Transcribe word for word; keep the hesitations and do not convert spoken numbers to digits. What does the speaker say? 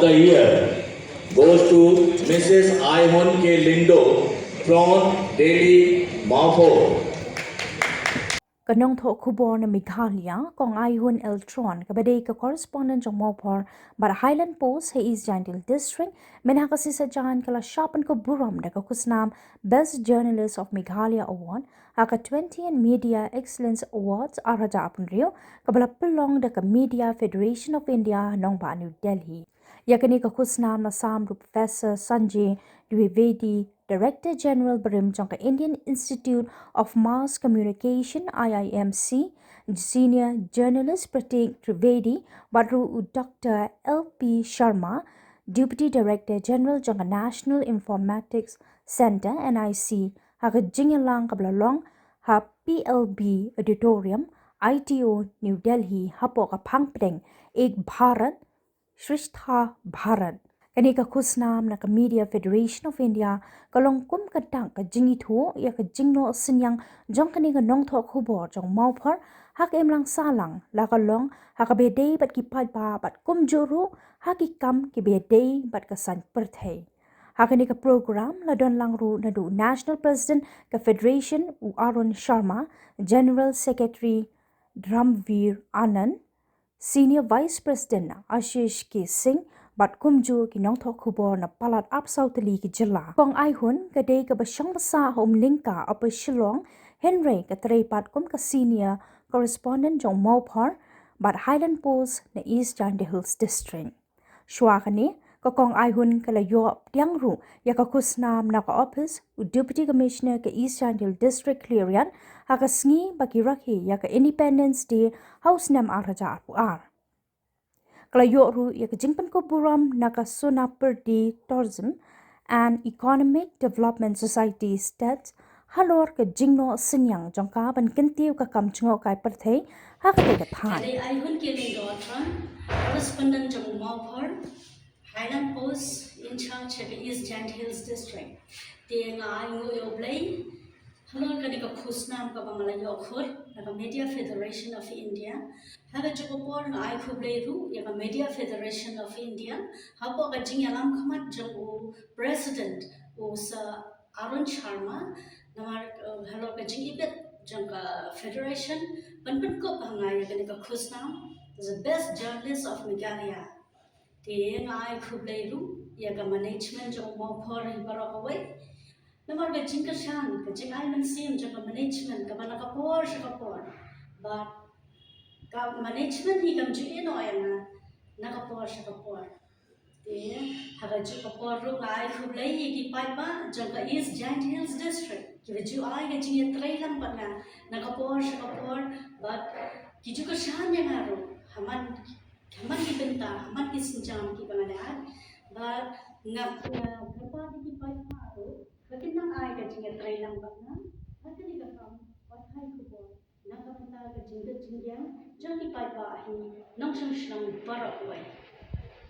The year goes to Missus Aihun K Lyngdoh from Delhi, Mawphor. Ka nongthoh khubor na Meghalaya, Kong Aihun L Tron, kaba dei ka correspondent jong Mawphor bad Highland Post ha East Jaintia Hills District, mynta ka sngi Saitjaiñ ka la shah pynkup burom da ka khusnam Best Journalist of Meghalaya Award ha ka twentieth Media Excellence Awards ar hajar arphew hynriew, kaba la pynlong da ka Media Federation of India, Nongbah New Delhi. Ïa kane ka khusnam la sam da u Professor Sanjay Dwivedi, Director General barim jong ka Indian Institute of Mass Communication, I I M C, Senior Journalist Pratik Trivedi, bad ruh u Doctor L P Sharma, Deputy Director General jong ka National Informatics Centre, N I C, ha ka jingïalang kaba la long ha P L B Auditorium, I T O, New Delhi, hapoh ka phang pdeng Ek Bharat Shreshtha Bharat. Kane ka khusnam na ka Media Federation of India ka long kum ka dak ka jingithuh ïa ka jingnoh synñiang jong kane ka nongthoh khubor jong Mawphor ha ka imlang sahlang, la ka long ha kaba ïadei bad ki paidbah bad kumjuh ruh ha ki kam kiba ïadei bad ka saiñ pyrthei. Ha kane ka program la don lang ruh naduh National President ka Federation u Arun Sharma, General Secretary Dramvir Anand, Senior Vice President Ashish K Singh bad kumjuh ki nongthoh khubor na palat arphew saw tylli ki jylla. Kong Aihun ka dei kaba shong basa ha Umlyngka, Upper Shillong, hynrei ka trei pat kum ka Senior Correspondent jong Mawphor bad Highland Post na East Jaintia Hills District. Shuwa kane, ka Kong Aihun ka la ïoh pdiang ruh ïa ka khusnam na ka ophis u Deputy Commissioner ka East Jaintia Hills District Khliehriat ha ka sngi ba ki rakhe ïa ka Independence Day ha u snem ar hajar arphew ar. Ka la ïoh ruh ïa ka jingpynkup burom na ka Sonapyrdi Tourism and Economic Development Society, STEDS, halor ka jingnoh synñiang jong ka ban kyntiew ka kam jngohkai pyrthei ha katei ka thaiñ. Ka dei Aihun K Lyngdoh Tron, correspondent jong Mawphor, Highland Post, in charge ha ka East Jaintia Hills District. Te nga ai nguh ïa U Blei halor kane ka khusnam kaba nga la ïoh khot na ka Media Federation of India. Ha kajuh ka por nga ai khublei ruh ïa ka Media Federation of India hapoh ka jingïalam khmat jong u President u Sir Arun Sharma, namar, eh, halor ka jingibit jong ka Federation ban pynkup ha nga ïa kane ka khusnam, the best journalist of Meghalaya. Te nga ai khublei ruh ïa ka management jong Mawphor hi baroh kawei. Namar ka jingkyrshan, ka jingai mynsiem jong ka management kaba na ka por sha ka por. Bad ka management hi kam ju ïehnoh ïa nga na ka por sha ka por. Te ha kajuh ka por ruh nga ai khublei ïa ki paidbah jong ka East Jaintia Hills District kiba ju ai ka jingïatreilang bad nga na ka por sha ka por, bad ki ju kyrshan ïa nga ruh ha man, ha man ki bynta, ha man ki sienjam kiba nga la ai. Bad nga, nga kyrpad ïa ki paidbah ruh ba kin nang ai ka jingïatreilang bad nga ha kane ka kam pathai khubor na ka bynta ka jingbit jingbiang jong ki paidbah hi nongshong shnong baroh kawei.